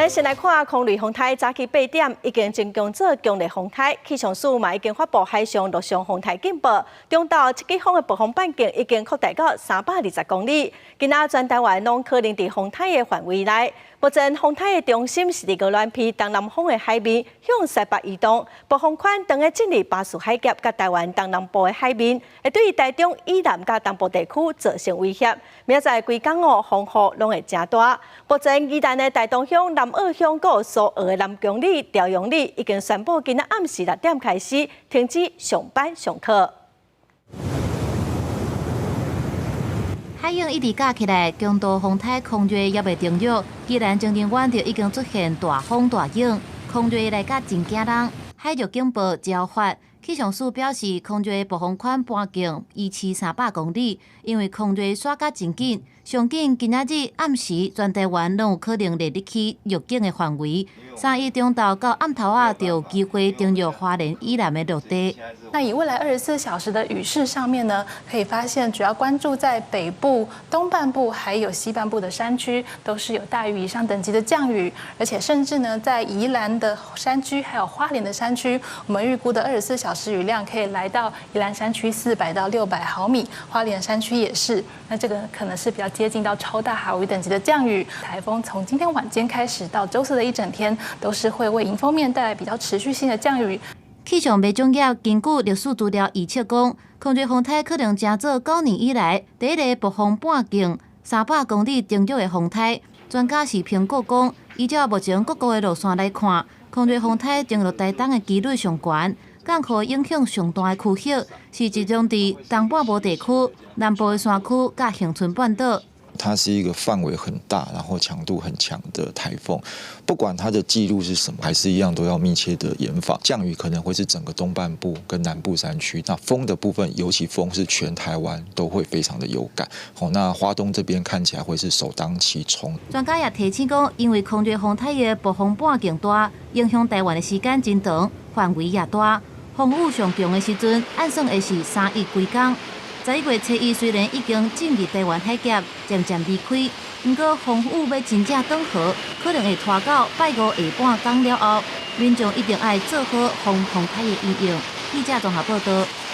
咱先來看空雷風颱早起8點已經增強做強烈風颱，氣象署嘛已經發布海上、陸上風颱警報。中晝這支風的暴風半徑已經擴大到320公里。今仔全台灣攏可能佇風颱的範圍內。目前風颱的中心是佇鵝鑾鼻東南方的海面向西北移動，暴風圈當會進入巴士海峽佮台灣東南部的海面，會對台中以南佮東部地區造成威脅。明仔載規工哦，風雨攏會誠大。目前宜蘭的大東鄉、南澳鄉閣有蘇澳的南宮里、朝陽里已經宣布今仔暗時6點開始停止上班上課。海湧一直加起來，強度風颱空瑞猶未登陸，宜蘭彰仁灣就已經出現大風大湧，空瑞來甲真驚人，海陸警報齊發。氣象署表示，空瑞暴風圈半徑維持300公里，因為空瑞徙甲真緊，上緊今仔日暗時全台灣攏有可能列入去預警的範圍。三一中晝到暗頭仔就有機會登陸花蓮以南的陸地。那以未來24小時的雨勢上面呢，可以發現主要關注在北部、東半部還有西半部的山區，都是有大雨以上等級的降雨，而且甚至呢，在宜蘭的山區還有花蓮的山區，我們預估的24小時雨量可以來到宜蘭山區400到600毫米，花蓮山區也是。那這個可能是比較接近到超大豪雨等級的降雨。颱風從今天晚間開始到週四的一整天，都是會為迎風面帶來比較持續性的降雨。氣象麥總業根據歷史資料預測講，空瑞風颱可能成做9年以來第一个暴風半徑300公里登陸的風颱。專家是評估講，依照目前各國的路線來看，空瑞風颱登陸台東的機率上懸，降雨影響上大的區域是集中佇東半部地區、南部的山區佮恆春半島。它是一個範圍很大，然後強度很強的颱風，不管它的記錄是什麼，還是一樣都要密切的嚴防。降雨可能會是整個東半部跟南部山區，那風的部分，尤其風是全台灣都會非常的有感。好，那花東這邊看起來會是首當其衝。專家也提醒講，因為空瑞風颱的暴風半徑大，影響台灣的時間真長，範圍也大，風雨上強的時陣，按算會是三一規工。11月初一雖然已經進入台灣海峽，漸漸離開，毋過風雨欲真正轉好，可能會拖到拜五下半工了後，民眾一定愛做好防風颱的應用。記者綜合報道。